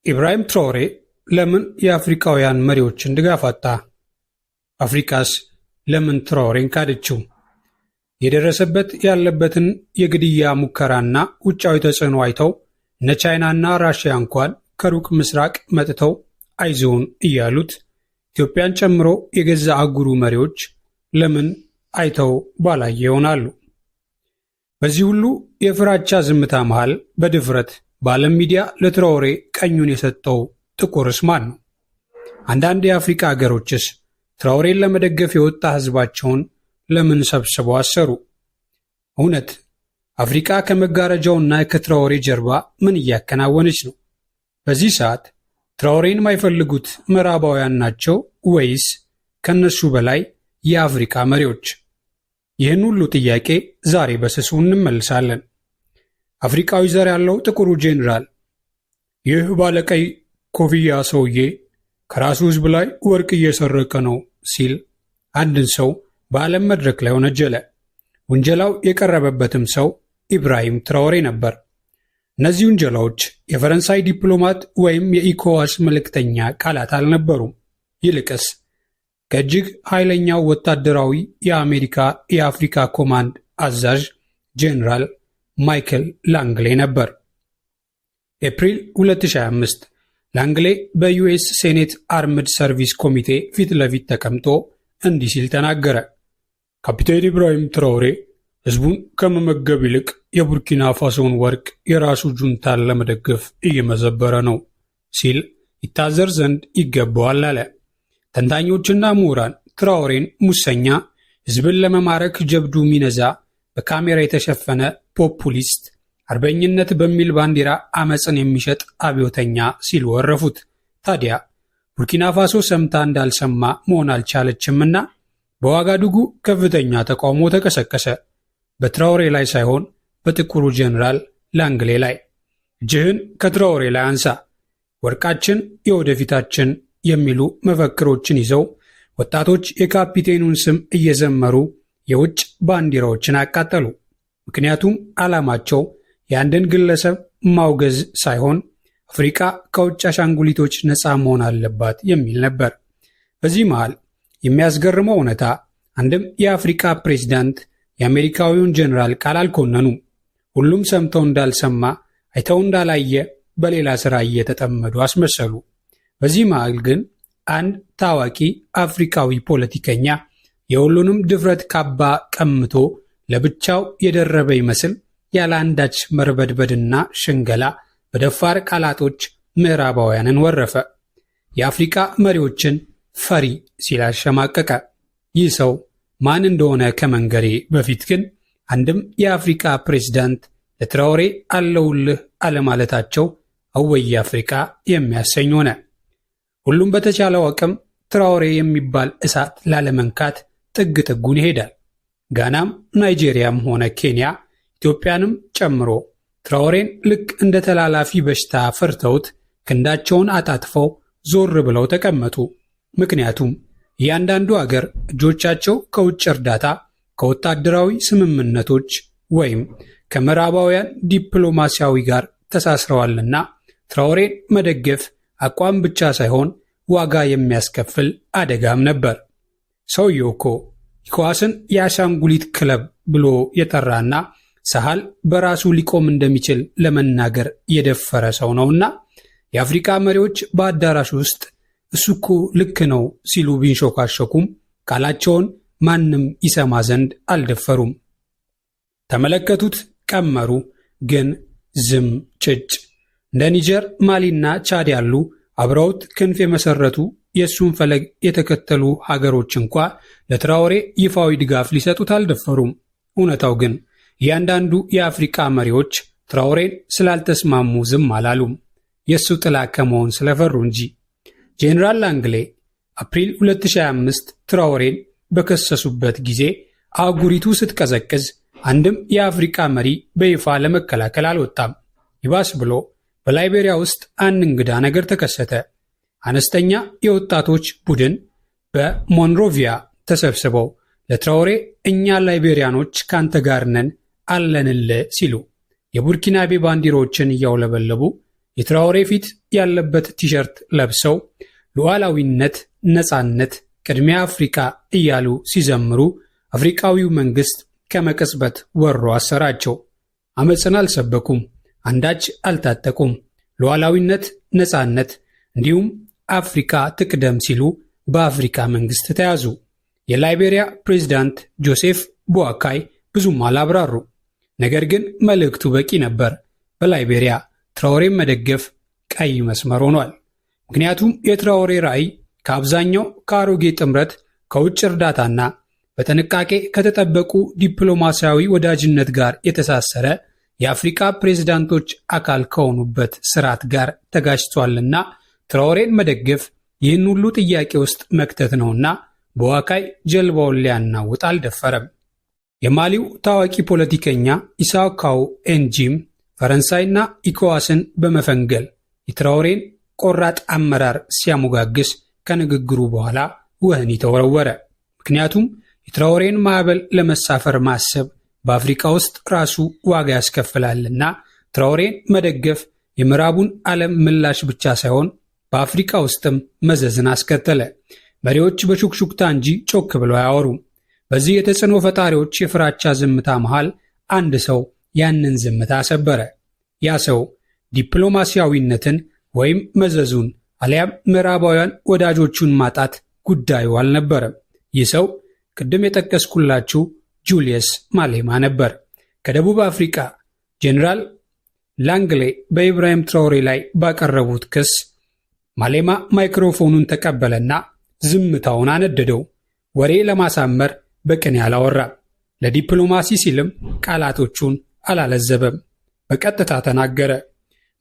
ኢብራሂም ትራኦሬ ለምን የአፍሪካውያን መሪዎችን ድጋፍ አጣ? አፍሪካስ ለምን ትራኦሬን ካደችው? የደረሰበት ያለበትን የግድያ ሙከራና ውጫዊ ተጽዕኖ አይተው እነ ቻይናና ራሽያ እንኳን ከሩቅ ምስራቅ መጥተው አይዞን እያሉት፣ ኢትዮጵያን ጨምሮ የገዛ አህጉሩ መሪዎች ለምን አይተው ባላየ ይሆናሉ? በዚህ ሁሉ የፍራቻ ዝምታ መሃል በድፍረት በዓለም ሚዲያ ለትራኦሬ ቀኙን የሰጠው ጥቁርስ ማን ነው? አንዳንድ የአፍሪካ አገሮችስ ትራኦሬን ለመደገፍ የወጣ ሕዝባቸውን ለምን ሰብስበው አሰሩ? እውነት አፍሪካ ከመጋረጃውና ከትራኦሬ ጀርባ ምን እያከናወነች ነው? በዚህ ሰዓት ትራኦሬን የማይፈልጉት ምዕራባውያን ናቸው ወይስ ከነሱ በላይ የአፍሪካ መሪዎች? ይህን ሁሉ ጥያቄ ዛሬ በስሱ እንመልሳለን። አፍሪካዊ ዘር ያለው ጥቁሩ ጄኔራል "ይህ ባለቀይ ኮፍያ ሰውዬ ከራሱ ሕዝብ ላይ ወርቅ እየሰረቀ ነው" ሲል አንድን ሰው በዓለም መድረክ ላይ ወነጀለ። ውንጀላው የቀረበበትም ሰው ኢብራሂም ትራኦሬ ነበር። እነዚህ ውንጀላዎች የፈረንሳይ ዲፕሎማት ወይም የኢኮዋስ መልእክተኛ ቃላት አልነበሩም። ይልቅስ ከእጅግ ኃይለኛው ወታደራዊ የአሜሪካ የአፍሪካ ኮማንድ አዛዥ ጄኔራል ማይክል ላንግሌ ነበር። ኤፕሪል 2025 ላንግሌ በ US Senate Armed Service ኮሚቴ ፊት ለፊት ተቀምጦ እንዲህ ሲል ተናገረ። "ካፒቴን ኢብራሂም ትራኦሬ ሕዝቡን ከመመገብ ይልቅ የቡርኪና ፋሶን ወርቅ የራሱ ጁንታን ለመደገፍ እየመዘበረ ነው" ሲል ይታሰር ዘንድ ይገባዋል አለ። ተንታኞችና ምሁራን ትራኦሬን ሙሰኛ፣ ሕዝብን ለመማረክ ጀብዱ ሚነዛ፣ በካሜራ የተሸፈነ populist፣ አርበኝነት በሚል ባንዲራ አመፅን የሚሸጥ አብዮተኛ ሲሉ ወረፉት። ታዲያ ቡርኪና ፋሶ ሰምታ እንዳልሰማ መሆን አልቻለችምና በዋጋዱጉ ከፍተኛ ተቃውሞ ተቀሰቀሰ። በትራኦሬ ላይ ሳይሆን በጥቁሩ ጄኔራል ላንግሌ ላይ። "እጅህን ከትራኦሬ ላይ አንሳ፣ ወርቃችን የወደፊታችን" የሚሉ መፈክሮችን ይዘው ወጣቶች የካፒቴኑን ስም እየዘመሩ የውጭ ባንዲራዎችን አቃጠሉ። ምክንያቱም ዓላማቸው የአንድን ግለሰብ ማውገዝ ሳይሆን አፍሪካ ከውጭ አሻንጉሊቶች ነፃ መሆን አለባት የሚል ነበር። በዚህ መሃል የሚያስገርመው እውነታ አንድም የአፍሪካ ፕሬዝዳንት የአሜሪካዊውን ጀኔራል ቃል አልኮነኑም። ሁሉም ሰምተው እንዳልሰማ፣ አይተው እንዳላየ በሌላ ሥራ እየተጠመዱ አስመሰሉ። በዚህ መሃል ግን አንድ ታዋቂ አፍሪካዊ ፖለቲከኛ የሁሉንም ድፍረት ካባ ቀምቶ ለብቻው የደረበ ይመስል ያለ አንዳች መርበድበድና ሽንገላ በደፋር ቃላቶች ምዕራባውያንን ወረፈ። የአፍሪካ መሪዎችን ፈሪ ሲል አሸማቀቀ። ይህ ሰው ማን እንደሆነ ከመንገሬ በፊት ግን አንድም የአፍሪካ ፕሬዝዳንት ለትራኦሬ አለውልህ አለማለታቸው አወይ አፍሪካ የሚያሰኝ ሆነ። ሁሉም በተቻለው አቅም ትራኦሬ የሚባል እሳት ላለመንካት ጥግ ጥጉን ይሄዳል። ጋናም፣ ናይጄሪያም ሆነ ኬንያ፣ ኢትዮጵያንም ጨምሮ ትራኦሬን ልክ እንደ ተላላፊ በሽታ ፈርተውት ክንዳቸውን አጣጥፈው ዞር ብለው ተቀመጡ። ምክንያቱም እያንዳንዱ አገር እጆቻቸው ከውጭ እርዳታ፣ ከወታደራዊ ስምምነቶች ወይም ከምዕራባውያን ዲፕሎማሲያዊ ጋር ተሳስረዋልና ትራኦሬን መደገፍ አቋም ብቻ ሳይሆን ዋጋ የሚያስከፍል አደጋም ነበር። ሰውየው እኮ ኢኮዋስን የአሻንጉሊት ክለብ ብሎ የጠራና ሳህል በራሱ ሊቆም እንደሚችል ለመናገር የደፈረ ሰው ነውና የአፍሪካ መሪዎች በአዳራሽ ውስጥ "እሱ እኮ ልክ ነው" ሲሉ ቢንሾካሾኩም ቃላቸውን ማንም ይሰማ ዘንድ አልደፈሩም። ተመለከቱት፣ ቀመሩ፣ ግን ዝም ጭጭ። እንደ ኒጀር፣ ማሊና ቻድ ያሉ አብረውት ክንፍ የመሰረቱ፣ የእሱን ፈለግ የተከተሉ ሀገሮች እንኳ ለትራኦሬ ይፋዊ ድጋፍ ሊሰጡት አልደፈሩም። እውነታው ግን እያንዳንዱ የአፍሪቃ መሪዎች ትራኦሬን ስላልተስማሙ ዝም አላሉም፣ የእሱ ጥላ ከመሆን ስለፈሩ እንጂ። ጄኔራል ላንግሌ አፕሪል 2025 ትራኦሬን በከሰሱበት ጊዜ አህጉሪቱ ስትቀዘቅዝ አንድም የአፍሪቃ መሪ በይፋ ለመከላከል አልወጣም። ይባስ ብሎ በላይቤሪያ ውስጥ አንድ እንግዳ ነገር ተከሰተ። አነስተኛ የወጣቶች ቡድን በሞንሮቪያ ተሰብስበው ለትራኦሬ "እኛ ላይቤሪያኖች ካንተ ጋር ነን፣ አለንልህ" ሲሉ የቡርኪናቤ ባንዲራዎችን እያውለበለቡ የትራኦሬ ፊት ያለበት ቲሸርት ለብሰው ሉዓላዊነት፣ ነፃነት፣ ቅድሚያ አፍሪካ እያሉ ሲዘምሩ አፍሪካዊው መንግስት ከመቅጽበት ወሮ አሰራቸው። አመፅን አልሰበኩም፣ አንዳች አልታጠቁም። ሉዓላዊነት፣ ነፃነት እንዲሁም አፍሪካ ትቅደም ሲሉ በአፍሪካ መንግስት ተያዙ። የላይቤሪያ ፕሬዝዳንት ጆሴፍ ቦአካይ ብዙም አላብራሩ። ነገር ግን መልእክቱ በቂ ነበር። በላይቤሪያ ትራኦሬን መደገፍ ቀይ መስመር ሆኗል። ምክንያቱም የትራኦሬ ራዕይ ከአብዛኛው ከአሮጌ ጥምረት፣ ከውጭ እርዳታና በጥንቃቄ ከተጠበቁ ዲፕሎማሲያዊ ወዳጅነት ጋር የተሳሰረ የአፍሪካ ፕሬዝዳንቶች አካል ከሆኑበት ስርዓት ጋር ተጋጭቷልና ትራኦሬን መደገፍ ይህን ሁሉ ጥያቄ ውስጥ መክተት ነውና ቦአካይ ጀልባውን ሊያናውጥ አልደፈረም። የማሊው ታዋቂ ፖለቲከኛ ኢሳካው ኤንጂም ፈረንሳይና ኢኮዋስን በመፈንገል የትራኦሬን ቆራጥ አመራር ሲያሞጋግስ ከንግግሩ በኋላ ወህኒ ተወረወረ። ምክንያቱም የትራኦሬን ማዕበል ለመሳፈር ማሰብ በአፍሪካ ውስጥ ራሱ ዋጋ ያስከፍላልና ትራኦሬን መደገፍ የምዕራቡን ዓለም ምላሽ ብቻ ሳይሆን በአፍሪካ ውስጥም መዘዝን አስከተለ። መሪዎች በሹክሹክታ እንጂ ጮክ ብለው አያወሩም። በዚህ የተጽዕኖ ፈጣሪዎች የፍራቻ ዝምታ መሃል አንድ ሰው ያንን ዝምታ ሰበረ። ያ ሰው ዲፕሎማሲያዊነትን ወይም መዘዙን አሊያም ምዕራባውያን ወዳጆቹን ማጣት ጉዳዩ አልነበረም። ይህ ሰው ቅድም የጠቀስኩላችሁ ጁልየስ ማሌማ ነበር። ከደቡብ አፍሪካ ጄኔራል ላንግሌ በኢብራሂም ትራኦሬ ላይ ባቀረቡት ክስ ማሌማ ማይክሮፎኑን ተቀበለና ዝምታውን አነደደው። ወሬ ለማሳመር በቅኔ አላወራም። ለዲፕሎማሲ ሲልም ቃላቶቹን አላለዘበም። በቀጥታ ተናገረ።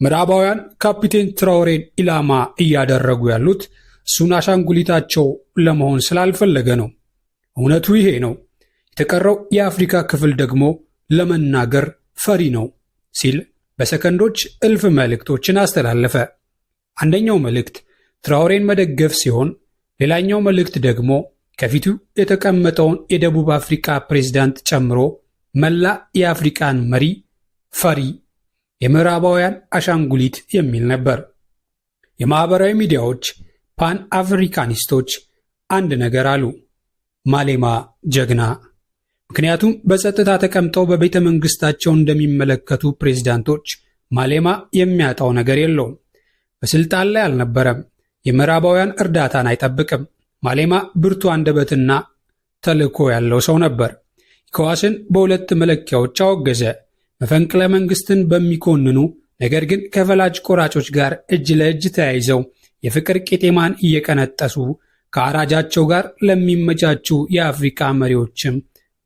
ምዕራባውያን ካፒቴን ትራኦሬን ኢላማ እያደረጉ ያሉት እሱን አሻንጉሊታቸው ለመሆን ስላልፈለገ ነው። እውነቱ ይሄ ነው። የተቀረው የአፍሪካ ክፍል ደግሞ ለመናገር ፈሪ ነው ሲል በሰከንዶች እልፍ መልእክቶችን አስተላለፈ። አንደኛው መልእክት ትራኦሬን መደገፍ ሲሆን፣ ሌላኛው መልእክት ደግሞ ከፊቱ የተቀመጠውን የደቡብ አፍሪካ ፕሬዝዳንት ጨምሮ መላ የአፍሪካን መሪ ፈሪ፣ የምዕራባውያን አሻንጉሊት የሚል ነበር። የማኅበራዊ ሚዲያዎች ፓን አፍሪካኒስቶች አንድ ነገር አሉ፣ ማሌማ ጀግና። ምክንያቱም በጸጥታ ተቀምጠው በቤተ መንግሥታቸው እንደሚመለከቱ ፕሬዝዳንቶች ማሌማ የሚያጣው ነገር የለውም። በስልጣን ላይ አልነበረም። የምዕራባውያን እርዳታን አይጠብቅም። ማሌማ ብርቱ አንደበትና ተልዕኮ ያለው ሰው ነበር። ኢኮዋስን በሁለት መለኪያዎች አወገዘ። መፈንቅለ መንግስትን በሚኮንኑ ነገር ግን ከፈላጭ ቆራጮች ጋር እጅ ለእጅ ተያይዘው የፍቅር ቄጤማን እየቀነጠሱ ከአራጃቸው ጋር ለሚመቻቹ የአፍሪካ መሪዎችም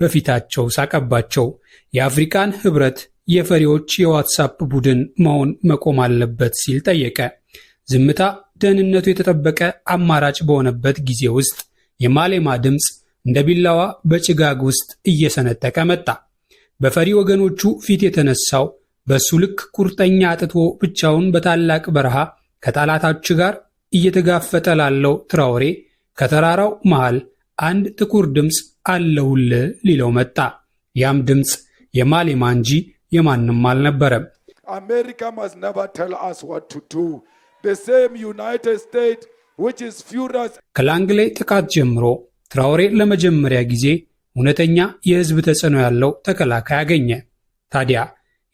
በፊታቸው ሳቀባቸው። የአፍሪካን ህብረት የፈሪዎች የዋትሳፕ ቡድን መሆን መቆም አለበት ሲል ጠየቀ። ዝምታ ደህንነቱ የተጠበቀ አማራጭ በሆነበት ጊዜ ውስጥ የማሌማ ድምፅ እንደ ቢላዋ በጭጋግ ውስጥ እየሰነጠቀ መጣ። በፈሪ ወገኖቹ ፊት የተነሳው በእሱ ልክ ቁርጠኛ አጥቶ ብቻውን በታላቅ በረሃ ከጠላቶች ጋር እየተጋፈጠ ላለው ትራኦሬ ከተራራው መሃል አንድ ጥቁር ድምፅ አለሁልህ ሊለው መጣ። ያም ድምፅ የማሌማ እንጂ የማንም አልነበረም። America must never tell us what to do. The same United States which is furious ከላንግሌ ጥቃት ጀምሮ ትራኦሬ ለመጀመሪያ ጊዜ እውነተኛ የሕዝብ ተጽዕኖ ያለው ተከላካይ አገኘ። ታዲያ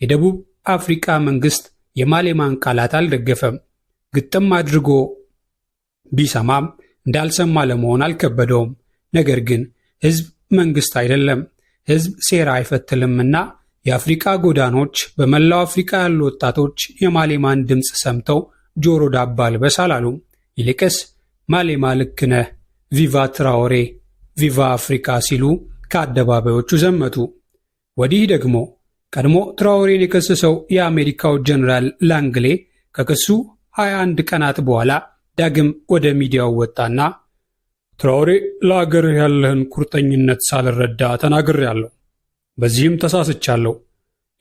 የደቡብ አፍሪካ መንግስት የማሌማን ቃላት አልደገፈም። ግጥም አድርጎ ቢሰማም እንዳልሰማ ለመሆን አልከበደውም። ነገር ግን ሕዝብ መንግስት አይደለም፣ ሕዝብ ሴራ አይፈትልምና የአፍሪካ ጎዳኖች በመላው አፍሪካ ያሉ ወጣቶች የማሌማን ድምፅ ሰምተው ጆሮ ዳባ ልበስ አላሉም። ይልቅስ ማሌማ ልክ ነህ፣ viva ትራኦሬ፣ viva አፍሪካ ሲሉ ከአደባባዮቹ ዘመቱ። ወዲህ ደግሞ ቀድሞ ትራኦሬን የከሰሰው የአሜሪካው ጀነራል ላንግሌ ከክሱ 21 ቀናት በኋላ ዳግም ወደ ሚዲያው ወጣና ትራኦሬ ለአገርህ ያለህን ቁርጠኝነት ሳልረዳ ተናግሬያለሁ። በዚህም ተሳስቻለሁ።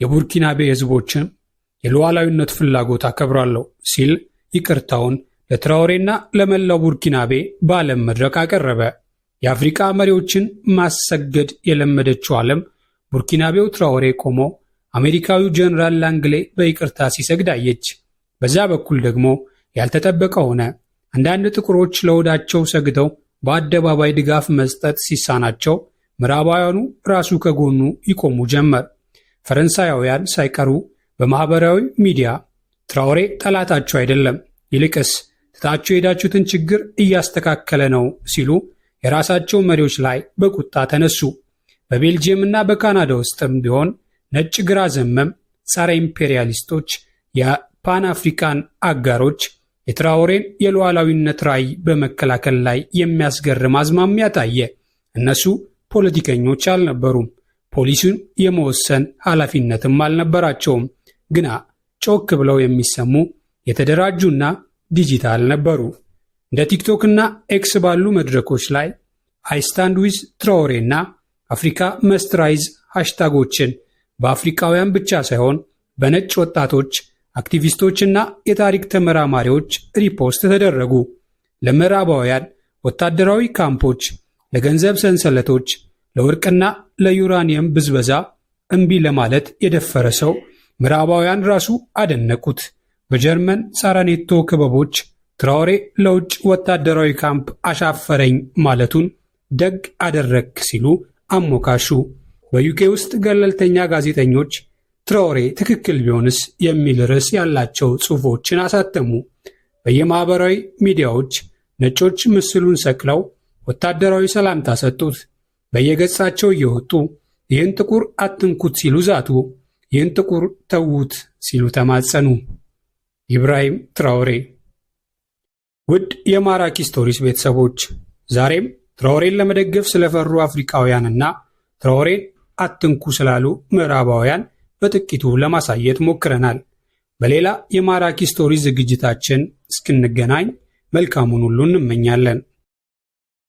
የቡርኪናቤ ሕዝቦችን የሉዓላዊነት ፍላጎት አከብራለሁ ሲል ይቅርታውን ለትራኦሬና ለመላው ቡርኪናቤ በዓለም መድረክ አቀረበ። የአፍሪካ መሪዎችን ማሰገድ የለመደችው ዓለም ቡርኪናቤው ትራኦሬ ቆሞ አሜሪካዊው ጀነራል ላንግሌ በይቅርታ ሲሰግድ አየች። በዛ በኩል ደግሞ ያልተጠበቀ ሆነ። አንዳንድ ጥቁሮች ለሆዳቸው ሰግተው በአደባባይ ድጋፍ መስጠት ሲሳናቸው ምዕራባውያኑ ራሱ ከጎኑ ይቆሙ ጀመር። ፈረንሳያውያን ሳይቀሩ በማኅበራዊ ሚዲያ ትራኦሬ ጠላታቸው አይደለም፣ ይልቅስ ትታችሁ የሄዳችሁትን ችግር እያስተካከለ ነው ሲሉ የራሳቸው መሪዎች ላይ በቁጣ ተነሱ። በቤልጅየምና በካናዳ ውስጥም ቢሆን ነጭ ግራ ዘመም ጸረ ኢምፔሪያሊስቶች፣ የፓን አፍሪካን አጋሮች የትራኦሬን የሉዓላዊነት ራዕይ በመከላከል ላይ የሚያስገርም አዝማሚያ ታየ። እነሱ ፖለቲከኞች አልነበሩም። ፖሊሲውን የመወሰን ኃላፊነትም አልነበራቸውም። ግና ጮክ ብለው የሚሰሙ የተደራጁና ዲጂታል ነበሩ። እንደ ቲክቶክ እና ኤክስ ባሉ መድረኮች ላይ "I stand with Traore" እና "Africa must rise" hashtag ኦችን በአፍሪካውያን ብቻ ሳይሆን በነጭ ወጣቶች፣ አክቲቪስቶችና የታሪክ ተመራማሪዎች repost ተደረጉ። ለምዕራባውያን ወታደራዊ ካምፖች፣ ለገንዘብ ሰንሰለቶች፣ ለወርቅና ለዩራኒየም ብዝበዛ እምቢ ለማለት የደፈረ ሰው ምዕራባውያን ራሱ አደነቁት። በጀርመን ጸረ ኔቶ ክበቦች ትራኦሬ ለውጭ ወታደራዊ ካምፕ አሻፈረኝ ማለቱን ደግ አደረክ ሲሉ አሞካሹ። በዩኬ ውስጥ ገለልተኛ ጋዜጠኞች "ትራኦሬ ትክክል ቢሆንስ?" የሚል ርዕስ ያላቸው ጽሑፎችን አሳተሙ። በየማኅበራዊ ሚዲያዎች ነጮች ምስሉን ሰቅለው ወታደራዊ ሰላምታ ሰጡት። በየገጻቸው እየወጡ "ይህን ጥቁር አትንኩት" ሲሉ ዛቱ። "ይህን ጥቁር ተዉት" ሲሉ ተማጸኑ። ኢብራሂም ትራኦሬ። ውድ የማራኪ ስቶሪስ ቤተሰቦች፣ ዛሬም ትራኦሬን ለመደገፍ ስለፈሩ አፍሪካውያንና ትራኦሬን አትንኩ ስላሉ ምዕራባውያን በጥቂቱ ለማሳየት ሞክረናል። በሌላ የማራኪ ስቶሪስ ዝግጅታችን እስክንገናኝ መልካሙን ሁሉ እንመኛለን።